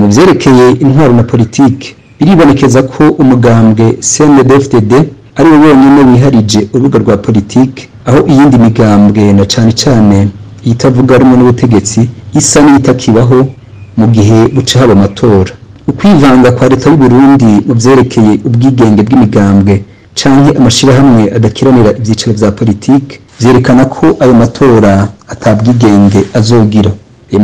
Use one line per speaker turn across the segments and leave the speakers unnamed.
Mu vyerekeye intwaro na politike, biribonekeza ko umugambwe CNDD-FDD ari wo wonyene wiharije urubuga rwa politike, aho iyindi migambwe na cane cane iyitavuga rumwe n'ubutegetsi isa n'iyitakibaho mu gihe buca haba amatora. Ukwivanga kwa leta y'u Burundi mu vyerekeye ubwigenge bw'imigambwe canke amashirahamwe adakiranira ivyicaro vya politike vyerekana ko ayo matora atabwigenge azogira.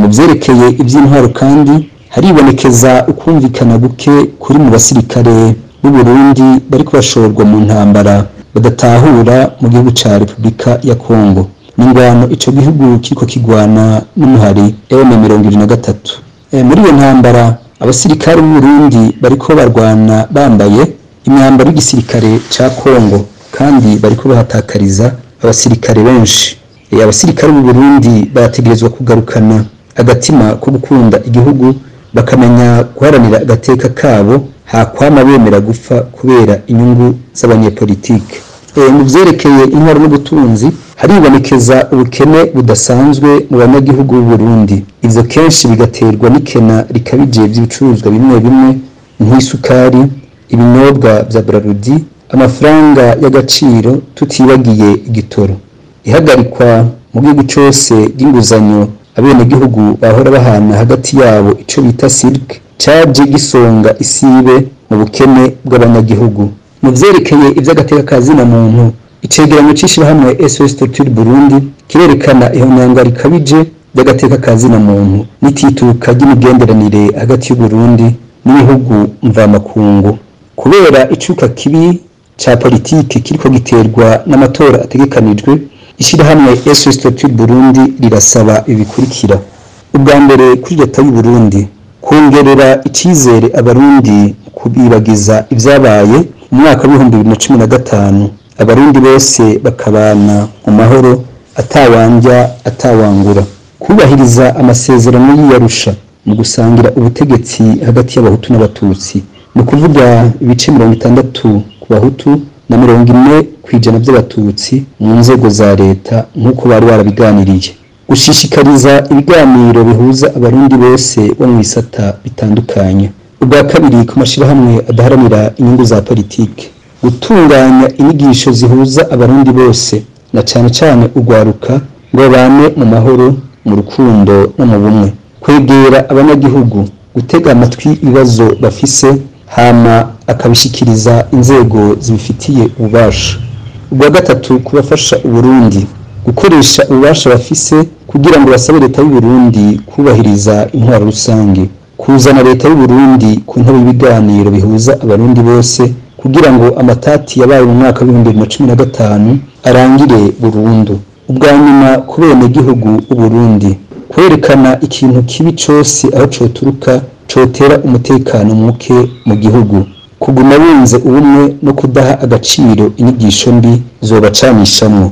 Mu vyerekeye ivy'intwaro kandi, haribonekeza ukumvikana guke kuri mu basirikare b'u Burundi bariko bashorwa mu ntambara badatahura mu gihugu ca Republika ya Kongo. N'ingwano ico gihugu kiriko kigwana n'umuhari M23. Muri iyo ntambara abasirikare b'u Burundi bariko barwana bambaye imyambaro y'igisirikare ca Kongo, kandi bariko bahatakariza abasirikare benshi. Abasirikare b'u Burundi bategerezwa kugarukana agatima ko gukunda igihugu, bakamenya guharanira agateka kabo, hakwama bemera gupfa kubera inyungu z'abanyepolitike. Mu vyerekeye intwaro n'ubutunzi, haribonekeza ubukene budasanzwe mu banyagihugu b'u Burundi. Ivyo kenshi bigaterwa n'ikena rikabije vy'ibicuruzwa bimwe bimwe nk'isukari, ibinyobwa vya Brarudi, amafaranga y'agaciro, tutibagiye igitoro. Ihagarikwa mu gihugu cose ry'inguzanyo abenegihugu bahora bahana hagati yabo, ico bita silk, caje gisonga isibe mu bukene bw'abanyagihugu. Mu vyerekeye ivy'agateka ka zina muntu, icegeranyo c'ishirahamwe SOS Torture Burundi kirerekana ihonyangwa rikabije ry'agateka ka zina muntu n'itituka ry'imigenderanire hagati y'u Burundi n'ibihugu mvamakungu. Kubera icuka kibi ca politike kiriko giterwa n'amatora ategekanijwe, ishirahamwe SOS Torture Burundi rirasaba ibikurikira. Ubwa mbere, kuri leta y'u Burundi kongerera icizere abarundi kubibagiza ivyabaye mu mwaka w'2015, abarundi bose bakabana mu mahoro atawandya atawangura. Kubahiriza amasezerano y'Iyarusha mu gusangira ubutegetsi hagati y'abahutu n'abatutsi, ni ukuvuga ibice 60 ku bahutu na 40% by'abatutsi mu nzego za leta nk'uko bari barabiganiriye. Gushishikariza ibiganiro bihuza abarundi bose bo mu bisata bitandukanye. Ubwa kabiri, ku mashirahamwe adaharanira inyungu za politike, gutunganya inyigisho zihuza abarundi bose na cane cane urwaruka ngo babane mu mahoro, mu rukundo no mu bumwe. Kwegera abanyagihugu, gutega amatwi ibibazo bafise, hama akabishikiriza inzego zibifitiye ububasha. Ubwa gatatu, kubafasha Uburundi gukoresha ububasha bafise kugira ngo basabe leta y'u Burundi kubahiriza intwaro rusange. Kuzana leta y'u Burundi ku ntebe y'ibiganiro bihuza abarundi bose kugira ngo amatati yabaye mu mwaka w'2015 arangire burundu. Ubwa nyuma, ku benegihugu b'u Burundi, kwerekana ikintu kibi cose aho coturuka cotera umutekano muke mu gihugu, kuguma bunze ubumwe no kudaha agaciro inyigisho mbi zobacanishamwo.